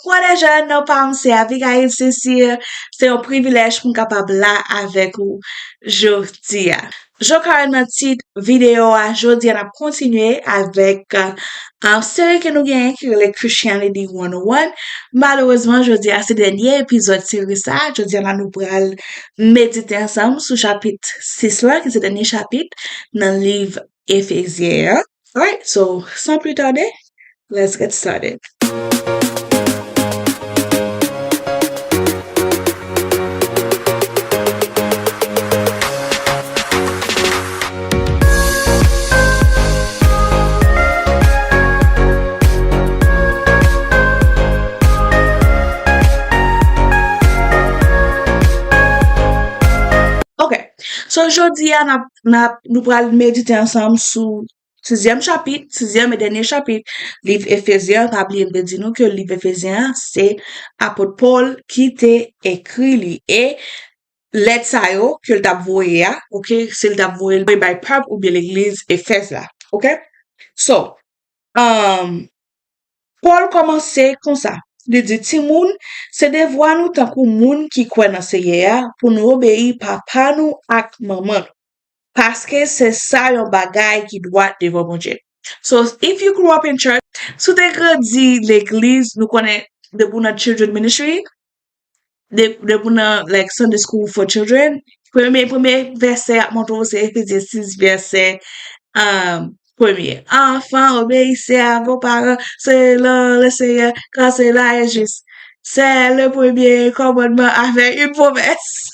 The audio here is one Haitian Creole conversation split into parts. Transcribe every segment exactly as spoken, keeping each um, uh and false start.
Kwa de jèn, non pa m se Abigail Cécile. Se yon privilèj pou m kapab la avèk ou jodi a. Jan w ka wè nan tit videyo a, jodi a n ap kontinye avèk, uh, seri ke nou genyen ki rele Christianity one oh one. Malerezman, jodi a se dènye epizòd seri sa. Jodi a la nou pral medite ansanm sou chapit sis la, ki se dènye chapit nan liv Efezyen an. Alright, so, sans plus tarder, let's get started. Ok, so jodi a n ap, n ap, nou pral medite ansanm sou sizyèm chapit, sizyèm e dènye chapit liv Efezyen an. Pa bliye m te di nou ke liv Efezyen an, se apot Pòl ki te ekri li. E lèt sa yo ke l t ap voye a, ok, se l t ap voye l bay pèp oubyen legliz Efèz la, ok? So, um, Pòl kòmanse konsa. Li di, timoun, se devwa nou tankou moun ki kwè nan Seyè a pou nou obeyi papa nou ak manman nou. Paske se sa yon bagay ki dwat devan Bondye. So, if you grew up in church, si w te grandi legliz, nou konnen depi w nan children ministry, de, depi w nan, like, Sunday school for children, premye, premye vèsè y ap montre w se Efezyen sis vèsè, um, premye. Enfants, obéissez à vos parents, selon le Seigneur, car cela est juste. C'est le premier commandement avec une promesse.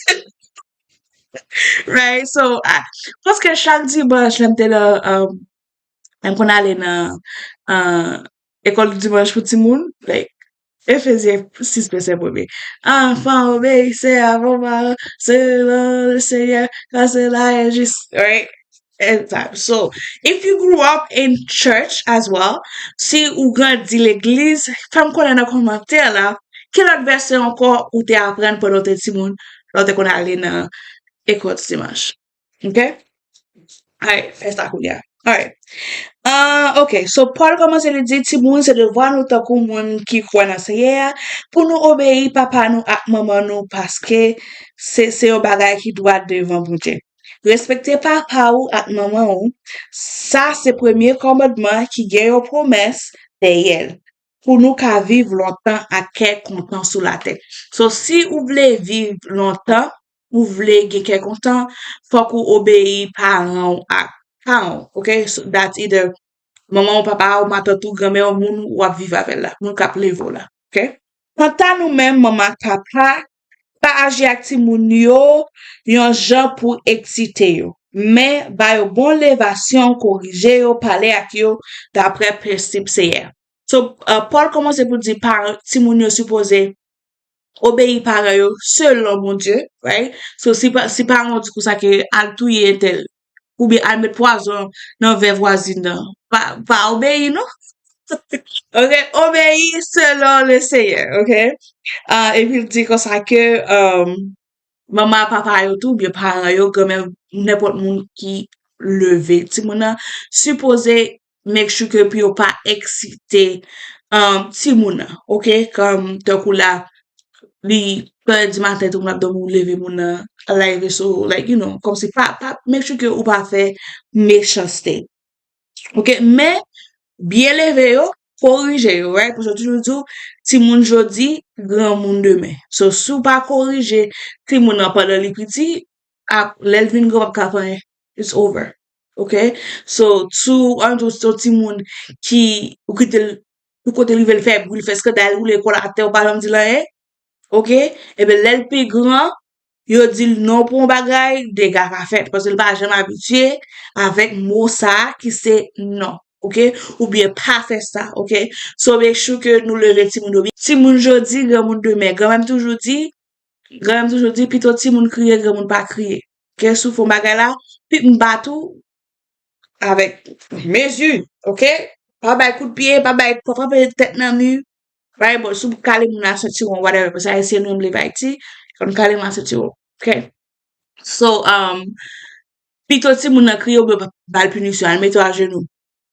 Right? So, ah, paske chak dimanch, lè m te nan, um, lè m konn ale nan, uh, ekòl dimanch pou timoun, like, Efezyen sis vèsè premye. Enfants, obéissez à vos parents, selon le Seigneur, car cela est juste, right? Exact. So, if you grew up in church as well, si ou grandi legliz, fè m konnen nan kòmantè la, ki lòt vèsè ankò ou te aprann pandan w te timoun, lè w te konn ale nan ekòl dimanch? Ok? Alright, fè sa kounye a. Alright. Ah, ok, so Pòl kòmanse li di, timoun, se devwa nou tankou moun ki kwè nan Seyè a, pou nou obeyi papa nou ak manman nou, paske se, se yon bagay ki dwat devan Bondye. Respekte papa ou ak manman ou, sa se premye kòmandman ki gen yon pwomès dèyè l, pou nou ka viv lontan ak kè kontan sou latè. So, si ou vle viv lontan, ou vle gen kè kontan, fòk ou obeyi paran w ak paran w, ok? So, that's either manman w, papa w, matant ou, granmè w, moun w ap viv avè l la, moun k ap leve w la, ok? Kanta nou menm, manman ak papa, pa aji ak timoun yo yon jan pou eksite yo, men ba yo bon levasyon, korije yo, pale ak yo dapre prensip Seyè. So, uh, Pòl kòmanse pou di paran, timoun yo sipoze obeyi paran yo selon Bondye, right? So, si pa, si paran w di konsa ke al touye entèl, oubyen al met pwazon nan vè vwazin nan, pa, pa obeyi, non? Ok, obeyi selon le Seyè, ok? Uh, epi l di konsa ke, um, manman ak papa yo tou, oubyen paran yo, granmè, nenpòt moun ki leve timoun nan, sipoze make sure ke pou yo pa eksite, um, timoun nan, ok? Kòm, tankou la, li, trè di maten, timoun ap dòmi, ou leve moun nan, al lave so, like, you know, kòmsi pa, pa, make sure ke ou pa fè mechanste. Ok, men, byen leve yo, korije yo, right? Paske yo toujou di w, timoun jodi, granmoun demen. So, si w pa korije timoun nan pandan li piti, ap, lè l vin gran, w ap ka fè anyen. It's over. Ok? So, si w antre sou timoun ki, ou kite l, tout kote l rive, l fè bri, l fè eskandal, l woule kò l atè, ou pa janm di l anyen, ok? Ebyen, lè l pi gran, yo di l non pou yon bagay, dega ka fèt, paske l pa janm abitye avèk mo sa a ki se non, ok? Oubyen pa fè sa, ok? So, make sure ke nou leve timoun yo byen. Timoun jodi, granmoun demen. Granmè m toujou di, granmè m toujou di, pito timoun kriye, granmoun pa kriye. Ok, si w fè yon bagay la, pi m bat ou, avèk mezi, ok? Pa bay kout pye, pa bay, pa frape tèt nan mi, right? Bon, si w kale moun nan sentiwon, whatever, paske Ayisyen nou renmen leve Ayiti, konn kale moun nan sentiwon, ok? So, um, pito timoun nan kriye oubyen ba l pinisyon, al mete w ajenou.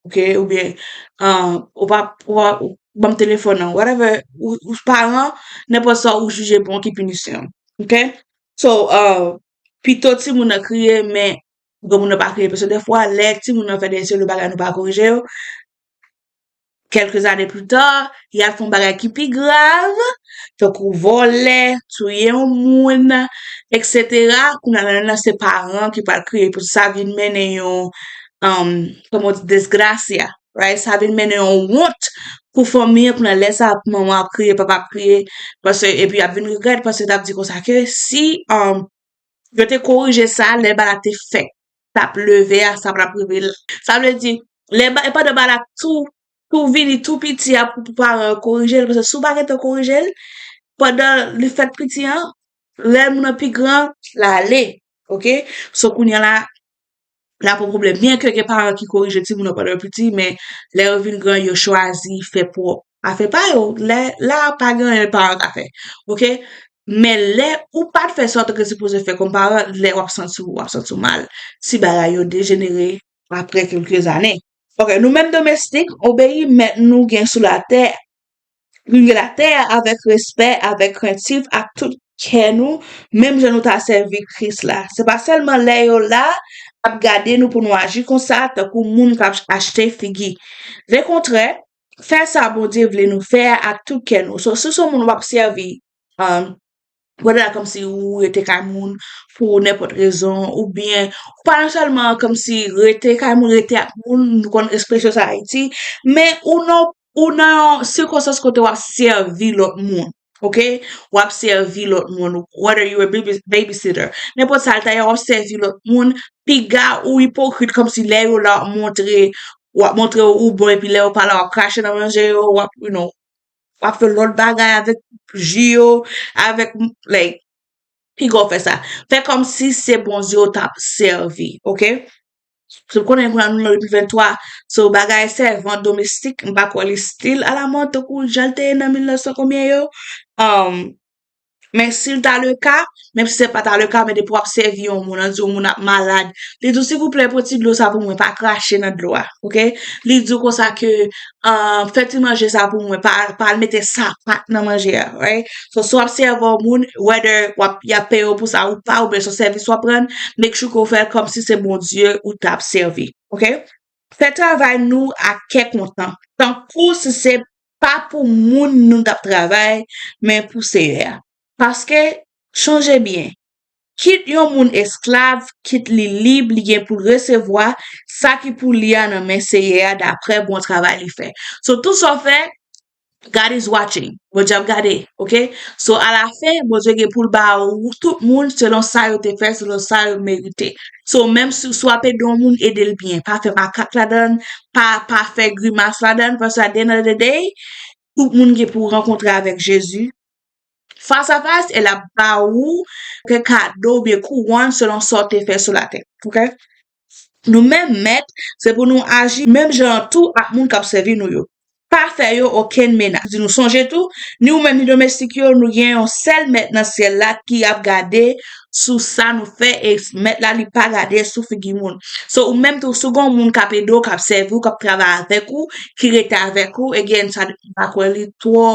ok, oubyen, uh, ou pa, ou pa, ou ban m telefòn nan, whatever, ou, ou paran, nenpòt sa ou jije bon ki pinisyon, ok? So, uh, pito timoun nan kriye, men granmoun nan pa kriye, paske dèfwa, lè timoun nan fè de erè, bagay nou pa korije yo, kèlke zane pli ta, y al fè yon bagay ki pi grav, tankou vòlè, touye yon moun, etsetera. Kounye a la, se paran ki pral kriye pou sa vin mennen yon, um, kòman w di, desgrasya, right? Sa vin mennen yon wont pou fanmi an, kounye a lè sa, manman ap kriye, papa ap kriye, paske, epi y ap vin regrèt, paske t ap di konsa ke si, um, yo te korije sa, lè bagay la te fèt, t ap leve a, sa pa t ap rive la. Sa vle di, lè ba, e pandan bagay la tou, tou vini, tou piti a pou, pou paran yo korije l, paske si w pa gentan korije l, pandan li fèt piti an, lè moun nan pi gran, l ale, ok? So, kounye a la, la pran pwoblèm. Byen ke gen paran ki korije timoun nan pandan yo piti, men lè yo vin gran, yo chwazi fè pwòp afè pa yo. Lè, la, pa gen anyen paran ka fè, ok? Men lè ou pa t fè sa w te sipoze fè kòm paran, lè w ap santi w, w ap santi w mal. Si bagay yo dejenere apre kèlke zane. Ok, nou menm domestik, obeyi mèt nou gen sou latè, nou gen latè avèk respè, avèk krentif, ak tout kè nou, menm jan nou ta sèvi Kris la. Se pa sèlman lè yo la ap gade nou pou nou aji konsa, tankou moun k ap achte figi. Lekontrè, fè sa Bondye vle nou fè a ak tout kè nou. So, si se yon moun w ap sèvi, um, whether kòmsi ou rete kay moun pou nenpòt rezon, oubyen ou pa non sèlman kòmsi rete kay moun, rete ak moun, nou konn ekspresyon sa Ayiti, men ou nan, ou nan yon sikonstans kote w ap sèvi lòt moun, ok? W ap sèvi lòt moun, whether you a baby, babysitter, nenpòt sa l ta ye, w ap sèvi lòt moun, piga ou ipokrit kòmsi lè yo la w ap montre, w ap montre ou bon, epi lè yo pa la, w ap krache nan manje yo, w ap, you know, w ap fè lòt bagay avèk ji yo, avèk, like, piga w fè sa. Fè kòmsi se Bondye w t ap sèvi, ok? Se w konnen kounye a nou nan de mil venntwa, so bagay sèvant domestik, m pa kwè li still alamòd tankou jan l te ye nan mil nèf san konbyen yo. Um, men si l ta le ka, menm si se pa ta le ka, men depi w ap sèvi yon moun, ann di yon moun ap malad, li di w, "Silvouplè, pran ti dlo sa pou mwen, pa krache nan dlo a, ok?" Li di w konsa ke, um, "Fè ti manje sa pou mwen, pa, pa al mete sapat nan manje a," right? So, si w ap sèvi yon moun, whether w ap, y ap peye w pou sa ou pa, oubyen se yon sèvis w ap rann, make sure ke w fè l kòmsi se Bondye ou t ap sèvi, ok? Fè travay nou ak kè kontan, tankou si se pa pou moun nou t ap travay, men pou Seyè a. Paske, sonje byen, kit yon moun esklav, kit li lib, li gen pou l resevwa sa ki pou li a nan men Seyè a, daprè bon travay li fè. So, tout sa w fè, God is watching. Bondye ap gade, ok? So, alafen, Bondye gen pou l ba ou tout moun selon sa yo te fè, selon sa yo merite. So, menm si, si w ap ede yon moun, ede l byen. Pa fè makak ladan l, pa, pa fè grimas ladan l, paske at the end of the day, tout moun gen pou rankontre avèk Jezi fas a fas, e l ap ba ou ke kado oubyen kouwòn selon sa w te fè sou latè, ok? Nou menm mèt, se pou nou aji menm jan an tou ak moun k ap sèvi nou yo. Pa fè yo okenn menas. Di nou sonje tou, ni ou menm ni domestik yo, nou gen yon sèl mèt nan syèl la ki ap gade sou sa nou fè, e mèt la li pa gade sou figi moun. So, ou menm tou, si w gen yon moun k ap ede w, k ap sèvi w, k ap travay avèk ou, ki rete avèk ou, again, sa, m pa kwè li twò,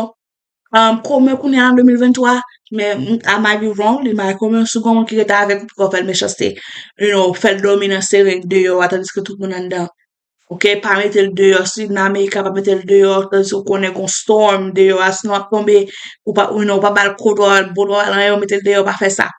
um, komen kounye a an de mil venntwa, men m, I might be wrong, li mare komen, si w gen yon moun ki rete avèk ou, poko fè l mechanste. You know, fè l dòmi nan seren deyò a, tandiske tout moun anndan. Ok, pa mete l deyò, si nan Amerika, pa mete l deyò, tandiske w konnen gon storm deyò a, sinon ap tonbe, ou pa, you know, ou pa ba l kote w al, bò w al anyen, ou mete l deyò, pa fè sa.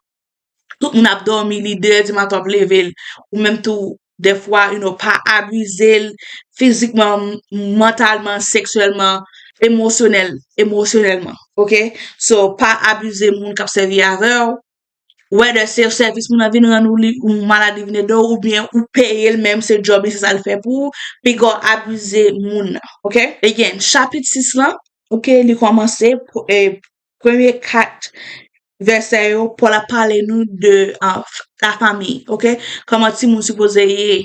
Tout moun ap dòmi, li de è di maten w ap leve l. Ou menm tou, dèfwa, you know, pa abize l fizikman, mantalman, seksyèlman, emosyonèl, emosyonèlman, ok? So, pa abize moun k ap sèvi avè w. Whether se sèvis moun nan vin rann ou, li, ou malad, li vin ede w, oubyen ou peye l menm, se djòb li, se sa l fè pou ou, piga w abize moun nan, ok? Again, chapit sis lan, ok, li kòmanse, e, premye kat vèsè yo, Pòl ap pale nou de, uh, la famille, ok? Kòman timoun sipoze ye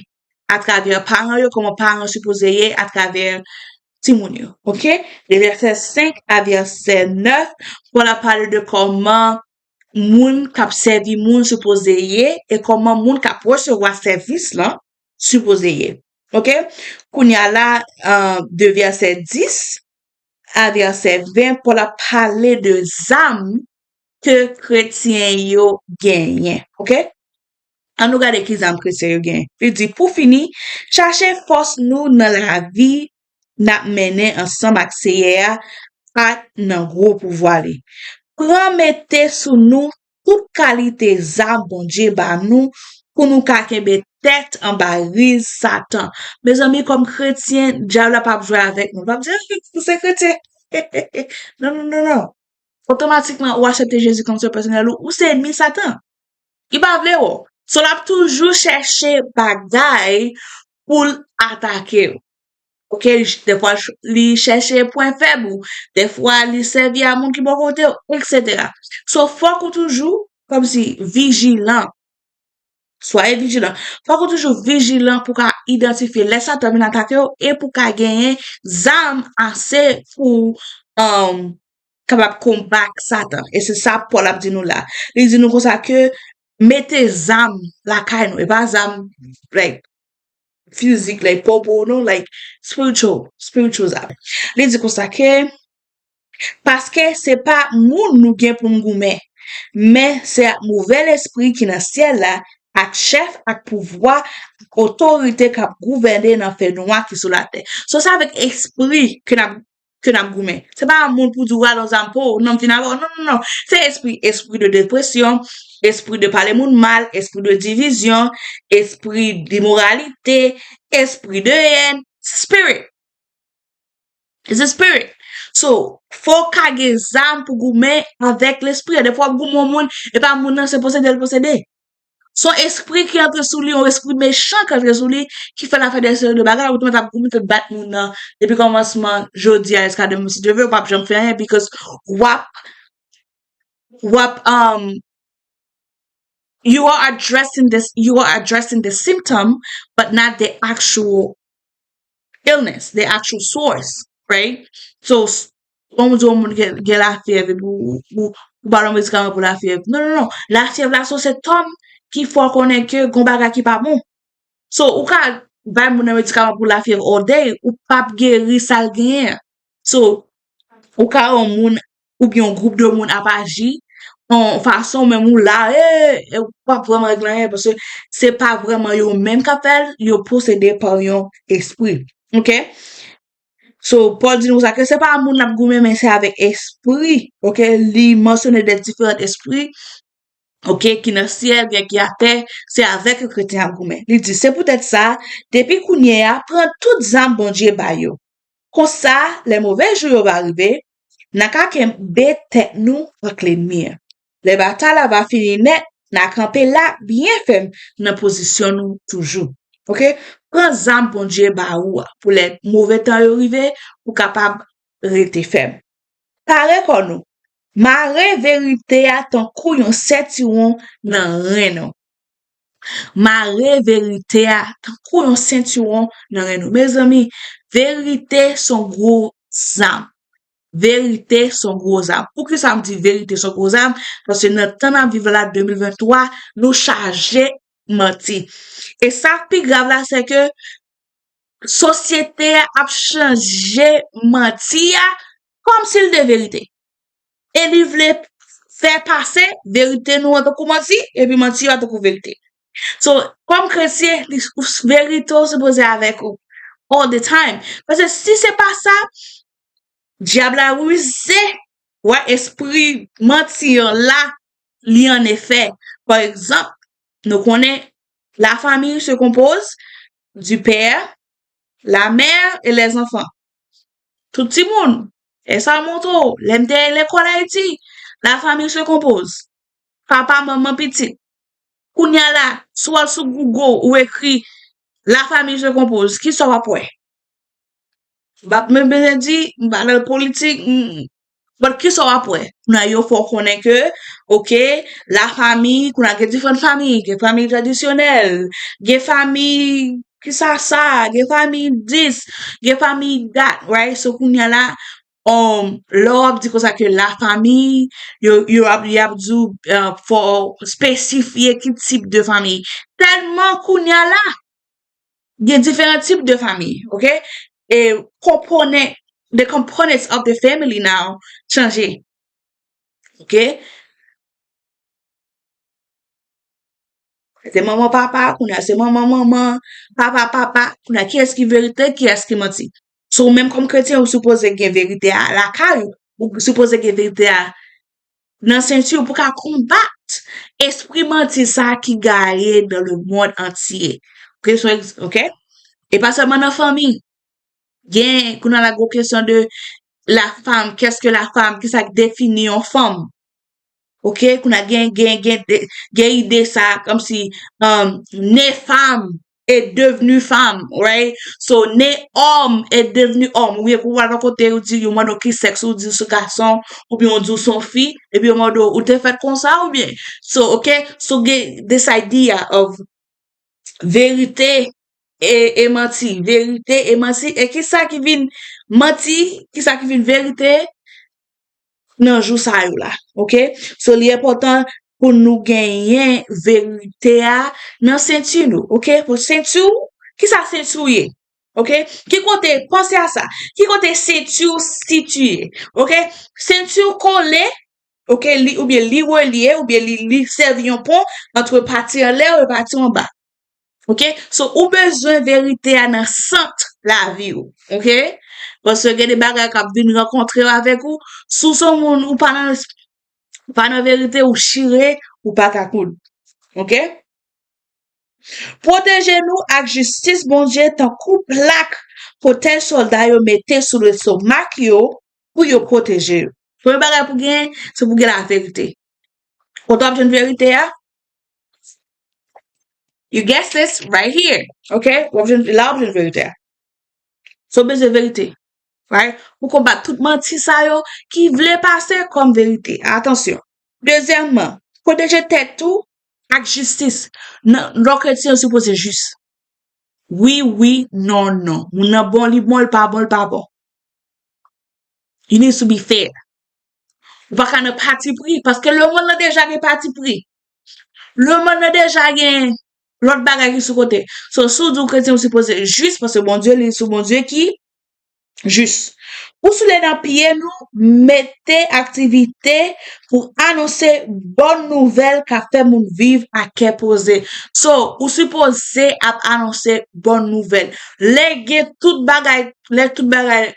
atravè paran yo, kòman paran sipoze ye atravè timoun yo, ok? De vèsè senk a vèsè nèf, Pòl ap pale de kòman moun k ap sèvi moun sipoze ye e kòman moun k ap resevwa sèvis lan sipoze ye. Ok? Kounye a la, uh, de vèsè dis a vèsè ven, Pòl ap pale de zam ke kretyen yo genyen. Ok? An nou gade ki zam kretyen yo genyen. Li di, pou fini, chache fòs nou nan lavi n ap mennen ansanm ak Seyè a ak nan gwo pouvwa li. Pran mete sou nou tout kalite zam Bondye ba nou pou nou ka kenbe tèt anba riz Satan. Mezanmi, kòm kretyen, dyab la p ap jwe avèk nou. L p ap di, "Ah, ou se kretyen." Non, non, non, non. Otomatikman, ou aksepte Jezi kòm sovè pèsonèl ou, ou se ènmi Satan. Li pa vle w. So, l ap toujou chèche bagay pou l atake w. Ok, dèfwa li chèche pwen fèb ou, dèfwa li sèvi a moun ki bò kote w, etsetera. So, fòk ou toujou, kòmsi, vijilan. Soyez vigilant. Fòk ou toujou vijilan pou ka idantifye lè Satan vin atake w e pou ka genyen zam ase pou um, kapab konbat Satan. E se sa Pòl ap di nou la. Li di nou konsa ke mete zam lakay nou. E pa zam, like, fizik, like, popo, non, like, spiritual, spiritual zam. Li di konsa ke, paske se pa moun nou gen pou n goumen, men se ak move lespri ki nan syèl la, ak chèf, ak pouvwa, ak otorite k ap gouvène nan fènwa ki sou latè. So, se avèk espri ke n ap, ke n ap goumen. Se pa moun pou di w al yon zam pou non m vin avè w. Non, non, non. Se espri, espri de depresyon, espri de pale moun mal, espri de divizyon, espri de imoralite, espri de hèn, spirit. It's a spirit. So, fò w ka gen zam pou goumen avèk lespri a. Dèfwa w ap goumen yon moun, e pa moun nan se posede l posede. Se yon espri ki antre sou li, yon espri mechan ki antre sou li, ki fè l ap fè de seri de bagay, ou tou mèt ap goumen, t ap bat moun nan. Depi kòmansman jodi a jiska demen, si Dye vle, ou p ap janm fè anyen, because w ap, w ap, um, you are addressing this, you are addressing the symptom, but not the actual illness, the actual source, right? So, kòm ou di yon moun gen, gen lafyèv, epi ou, ou, ou ba l yon medikaman pou lafyèv. Non, non, non. Lafyèv la, se yon sentòm ki fè w konnen ke gon bagay ki pa bon. So, ou ka bay moun nan medikaman pou lafyèv all day, ou p ap geri sa l genyen an. So, ou ka wè yon moun oubyen yon gwoup de moun ap aji yon fason, menm ou la, e, e ou p ap vrèman regle anyen, paske se pa vrèman yo menm k ap fè l, yo posede pa yon espri. Ok? So, Pòl di nou sa, ke se pa moun l ap goumen, men se avèk espri. Ok? Li mansyone de diferan espri, ok, ki nan syèl, gen ki atè, se avèk yo kretyen ap goumen. Li di, se poutèt sa, depi kounye a, pran tout zam Bondye ba yo. Konsa, lè move jou yo va rive, n a ka kenbe tèt nou ak lènmi an. Lè batay la va fini nèt, n a kanpe la byen fèm nan pozisyon nou toujou. Ok? Pran zam Bondye ba ou a pou lè move tan yo rive, ou kapab rete fèm. Pare kò nou. Mare verite a tankou yon sentiwon nan ren nou. Mare verite a tankou yon sentiwon nan ren nou. Mezanmi, verite se yon gwo zam. Verite se yon gwo zam. Poukisa m di verite se yon gwo zam? Paske nan tan n ap viv la, de mil venntwa, nou chaje manti. E sa k pi grav la, se ke sosyete a ap chanje manti a kòmsi l de verite. E li vle fè pase verite nou an tankou manti, epi manti yo an tankou verite. So, kòm kretyen, li, verite w sipoze avèk ou all the time. Paske si se pa sa, dyab la rize, wè espri manti an la, li an efè. Pa egzanp, nou konnen la famille se compose du père, la mère et les enfants. Tout timoun, e sa montre w, lè m te lekòl Ayiti, la famille se compose. Papa, manman, pitit. Kounye a la, si w al sou Google, ou ekri la famille se compose, kisa w ap wè? M p ap menm bezwen di, m pa nan politik, m, but kisa w ap wè? Kounye a yo fè w konnen ke, ok, la famille, kounye a gen diferan fanmi, gen fanmi tradisyonèl, gen fanmi kisa sa, gen fanmi this, gen fanmi that, right? So kounye a la, um, lè w ap di konsa ke la famille, yo, yo ap, y ap di w, uh, fò w espesifye ki tip de fanmi. Tèlman kounye a la, gen diferan tip de fanmi, ok? E component, the components of the family now chanje, ok? Se manman papa, kounye a se manman manman, papa papa, kounye a kiyès ki verite, kiyès ki manti? So, ou menm kòm kretyen, ou sipoze gen verite a lakay ou, ou sipoze gen verite a nan senti w pou ka konbat espri manti sa ki gaye dans le monde entier. Ok, so, ok? E pa sèlman nan fanmi. Gen, kounye a la gwo kesyon de la femme, qu'est-ce que la femme, kisa ki defini yon fanm? Ok, kounye a gen, gen, gen, de- gen ide sa, kòmsi, um, ne femme est devenu femme, right? So, ne homme est devenu homme. Ou ye pou w al yon kote, ou di, yo mande w ki sèks, ou di w se gason, oubyen ou di w se fi, epi yo mande w, ou te fèt konsa, oubyen? So, ok, so gen this idea of verite e, e manti, verite e manti, e kisa ki vin manti, kisa ki vin verite nan jou sa yo la, ok? So, li enpòtan pou nou genyen verite a nan senti nou, ok? Pou senti w, kisa senti w ye? Ok? Ki kote, panse a sa, ki kote senti w sitiye? Ok? Senti w kole, ok, li, oubyen li relye, oubyen li, li sèvi yon pon ant pati anlè e pati anba. Ok? So, ou bezwen verite a nan sant lavi w. Ok? Paske gen de bagay k ap vin rankontre w avèk ou. Si w se yon moun, ou pa nan, pa nan verite, ou chire, ou pa ka koud. Ok? Pwoteje nou ak jistis Bondye tankou plak pwotèj sòlda yo mete sou lestomak yo pou yo pwoteje yo. Premye bagay pou gen, se pou gen laverite. Kote w ap jwenn verite a? You guess this, right here. Ok? W ap jwenn, la w ap jwenn verite a. So, w bezwen verite. Right? Pou konbat tout manti sa yo ki vle pase kòm verite. Atansyon. Dezyèmman, pwoteje tèt ou ak jistis. Nan, lè w kretyen, ou sipoze jis. Wi, wi, non, non. Moun nan bon, li bon, li pa bon, li pa bon. You need to be fair. Ou pa ka nan pati pri, paske lemonn nan deja gen pati pri. Lemonn nan deja gen lòt bagay ki sou kote. So, si w di w kretyen, ou sipoze jis, paske Bondye, li se Bondye ki jis. Pou soule nan pye nou, mete aktivite pou anonse bòn nouvèl k ap fè moun viv ak kè poze. So, ou sipoze ap anonse bòn nouvèl. Lè gen tout bagay, lè tout bagay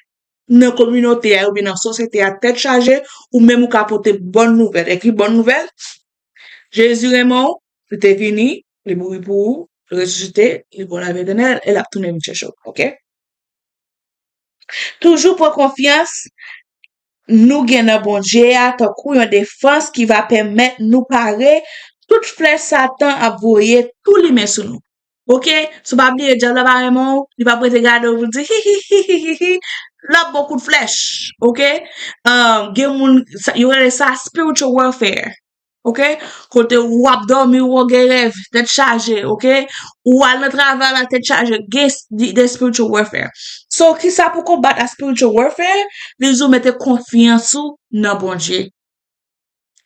nan kominote a oubyen nan sosyete a tèt chaje, ou menm ou ka pote bòn nouvèl. E ki bòn nouvèl? Jezi renmen w, li te vini, li mouri pou ou, li resisite, li pou lavi etènèl, e l ap tounen vin chèche w. Ok? Toujou pran konfyans nou gen nan Bondye a tankou yon defans ki va pèmèt nou pare tout flèch Satan ap voye tou limen sou nou. Ok? So pa bliye, dyab la pa renmen w, li p ap rete gade w pou l di hi hi hi hi hi hi. L ap ba w kout flèch. Ok? Um, gen moun, sa- yo rele sa spiritual warfare. Ok? Kote w ap dòmi, w gen rèv, tèt chaje, ok? Ou al nan travay la, tèt chaje, gen s- di- de spiritual warfare. So, kisa pou konbat a spiritual warfare? Li di w mete konfyans ou nan Bondye.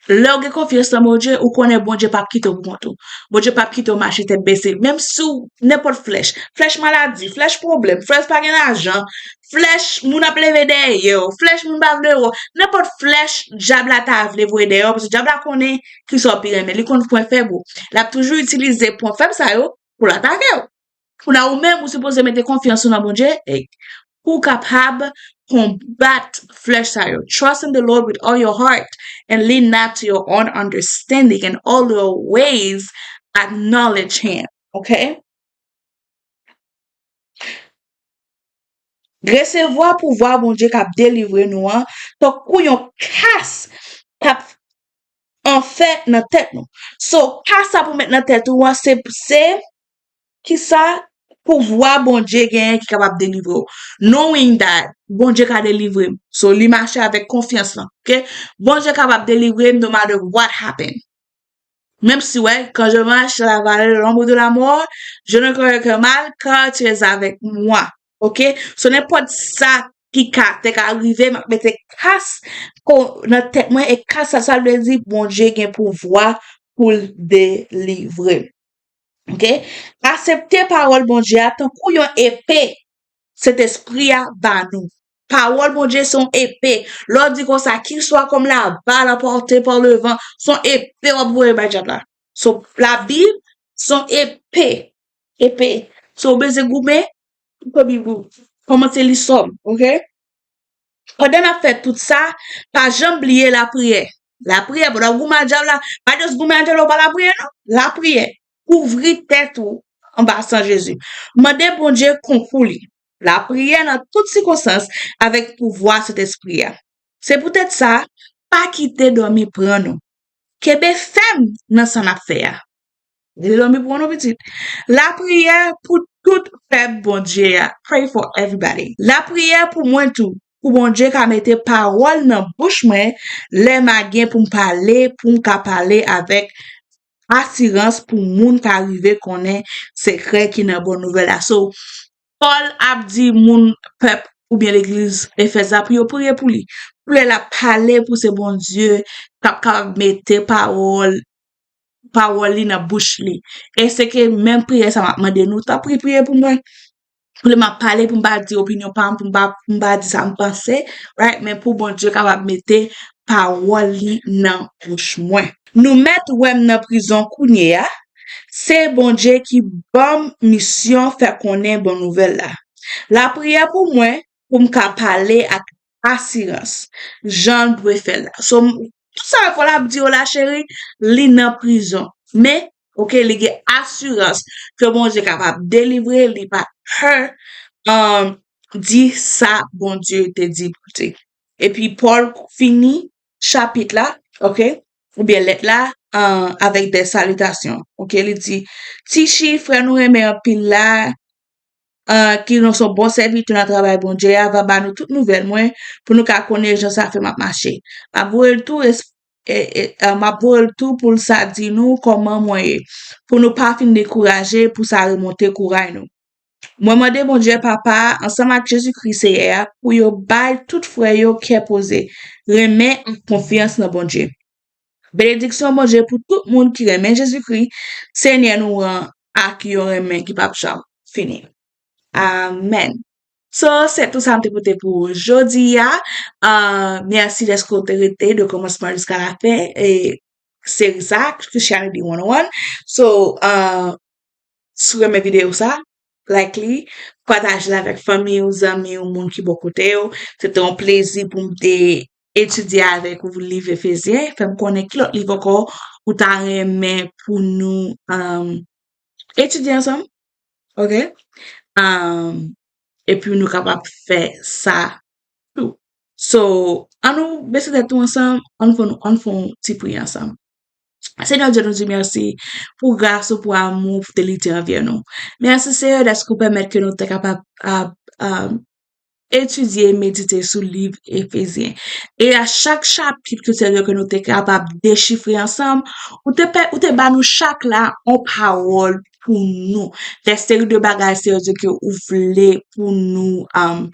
Lè w gen konfyans nan Bondye, ou konnen Bondye p ap kite w pou kont ou. Bondye p ap kite w mache tèt bese. Menm si w, nenpòt flèch, flèch maladi, flèch pwoblèm, flèch pa gen lajan, flèch moun ap leve dèyè w, flèch moun pa vle wè w, nenpòt flèch dyab la ta vle voye dèyè w, paske dyab la konnen kisa w pi renmen, li konn pwen fèb ou. L ap toujou itilize pwen fèb sa yo pou l atake w. Kounye a ou menm, ou sipoze mete konfyans ou nan Bondye, e pou w kapab konbat flèch sa yo. Trust in the Lord with all your heart and lean not to your own understanding, in all your ways acknowledge him. Ok? Resevwa pouvwa Bondye k ap delivre nou an, tankou yon kas k ap anfè nan tèt nou. So, kas sa pou met nan tèt ou an, se, se kisa pouvwa Bondye genyen ki kapab delivre w. Knowing that Bondye ka delivre m. So, li mache avèk konfyans lan. Ok? Bondye kapab delivre m no matter what happen. Menm si, wè, quand je marche dans la vallée de l'ombre de la mort, je ne craindrai aucun mal, car tu es avec moi. Ok? So, nenpòt sa ki ka, te ka rive, m ap mete kas ko- nan tèt mwen, e kas sa, sa vle di Bondye gen pouvwa pou l delivre m. Ok? Aksepte pawòl Bondye a tankou yon epe Sentespri a ba nou. Pawòl Bondye se yon epe. Lè w di konsa, kiswa kòm la balle emportée par le vent, se yon epe w ap voye bay dyab la. So, Labib, se yon epe. Epe. So, w bezwen goumen, pran Bib ou, kòmanse li sòm, ok? Pandan n ap fè tout sa, pa janm bliye lapriyè. Lapriyè, pandan w goumen ak dyab la, pa just goumen ak dyab la, ou pa lapriyè, non. Lapriyè. Kouvri tèt ou anba san Jezi. Mande Bondye konkou li. Lapriyè nan tout sikonstans avèk pouvwa Sentespri a. Se poutèt sa, pa kite dòmi pran nou. Kenbe fèm nan sa n ap fè a. Kite dòmi pran nou, pitit. Lapriyè pou tout pèp Bondye a. Pray for everybody. Lapriyè pou mwen tou. Pou Bondye ka mete pawòl nan bouch mwen, lè m a gen pou m pale, pou m ka pale avèk asirans, pou moun ka rive konnen sekrè ki nan bon nouvèl la. So, Pòl ap di moun, pèp oubyen legliz Efèz la pou yo priye pou li. Pou lè l ap pale, pou se Bondye k ap kapab mete pawòl, pawòl li nan bouch li. E se ke menm priyè sa m ap mande nou, tanpri priye pou mwen. Pou lè m ap pale, pou m pa di opinyon pa m, pou m pa, pou m pa di sa m panse, right? Men pou Bondye kapab mete pawòl li nan bouch mwen. Nou mèt wè m nan prizon kounye a, se Bondye ki ban m misyon fè konnen bon nouvèl la. Lapriyè pou mwen, pou m ka pale ak asirans, jan l dwe fè l la. So, m- tout sa Pòl ap di yo la, cheri, li nan prizon. Men, ok, li gen asirans ke Bondye kapab delivre, li pa pè, um, di sa Bondye te di pou te. Epi Pòl fini chapit la, ok, oubyen lèt la, uh, avèk de salitasyon. Ok, li di, Tichi, frè nou renmen anpil la, uh, ki nou se yon bon sèvitè nan travay Bondye a, va ba nou tout nouvèl mwen pou nou ka konnen jan sa fè m ap mache. M ap voye l tou, es- e, e, uh, m ap voye l tou pou l sa di nou kòman mwen ye, pou nou pa fin dekouraje, pou sa remonte kouray nou. Mwen mande Bondye Papa a, ansanm ak Jezikri Seyè a, pou yo bay tout frè yo kè poze, renmen ak konfyans nan Bondye. Benediksyon Bondye pou tout moun ki renmen Jezikri, Senyè nou an, ak yon renmen ki p ap janm fini. Amèn. So, se tout sa m te pote pou jodi a. Uh, mèsi dèske w te rete de kòmansman jiska lafen e seri sa, Christianity one oh one. So, uh, si w renmen videyo sa, like li, pataje l avèk fanmi w, zanmi w, moun ki bò kote w. Se te yon plezi pou m te etidye avèk ou liv Efezyen. Fè m konnen ki lòt liv ankò ou ta renmen pou nou, um, etidye ansanm. Ok? Um, epi nou kapab fè sa tou. So, an nou bese tèt nou ansanm, an nou fè, an nou fè yon ti priyè ansanm. Senyè Dye, nou di mèsi pou gras ou, pou amou, pou fidelite anvè nou. Mèsi, Senyè, dèske ou pèmèt ke nou te kapab, a, a, etidye e medite sou liv Efezyen. E a chak chapit, ke, Senyè, ke nou te kapab dechifre ansanm, ou te, pè- ou te ba nou chak la yon pawòl pou nou. De seri de bagay, Senyè Dye, ke ou vle pou nou, um,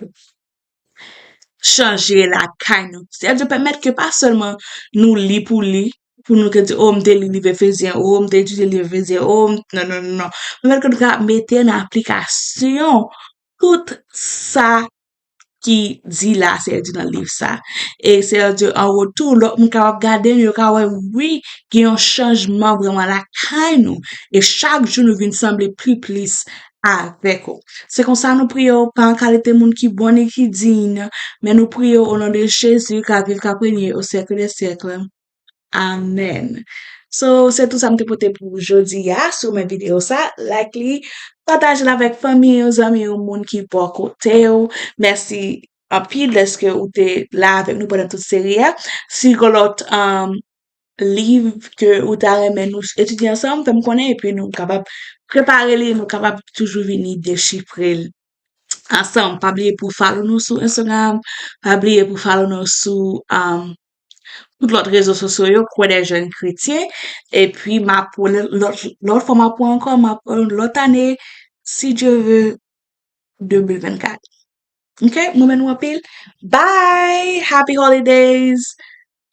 chanje lakay nou. Senyè Dye, pèmèt ke pa sèlman nou li pou li, pou nou ke di, o, m te li liv Efezyen, o, m te etidye liv Efezyen, o, m- non, non, non, non. Pèmèt ke nou ka mete an aplikasyon tout sa ki di la, Senyè Dye, nan liv sa. E Senyè Dye, an retou, lòt moun kapab gade nou, yo ka wè, wi, gen yon chanjman vrèman lakay nou. E chak jou nou vin sanble pli plis avèk ou. Se konsa nou priye w pa an kalite moun ki bon e ki diy, men nou priye w o non de Jezi, k ap viv, k ap renye o syèk dè syèk. Amèn. So, se tout sa m te pote pou jodi a. Si w renmen videyo sa, like li, pataje l avèk fanmi w, zanmi w, moun ki bò kote w. Mèsi anpil dèske ou te la avèk nou pandan tout seri a. Si gen lòt, um, liv ke ou ta renmen nou etidye ansanm, fè m konnen, epi nou kapab prepare li, nou kapab toujou vini dechifre l ansanm. Pa bliye pou follow nou sou Instagram, pa bliye pou follow nou sou, um, tout lòt rezo sosyo yo, Kwè dè Jèn Kretyen. Epi m ap wè lòt, lòt fwa m ap wè ankò, m ap wè lòt ane, si Dye ve, de mil vennkat. Ok, m renmen nou anpil. Bye! Happy holidays!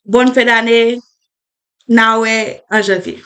Bòn fen dane! N a wè an janvye.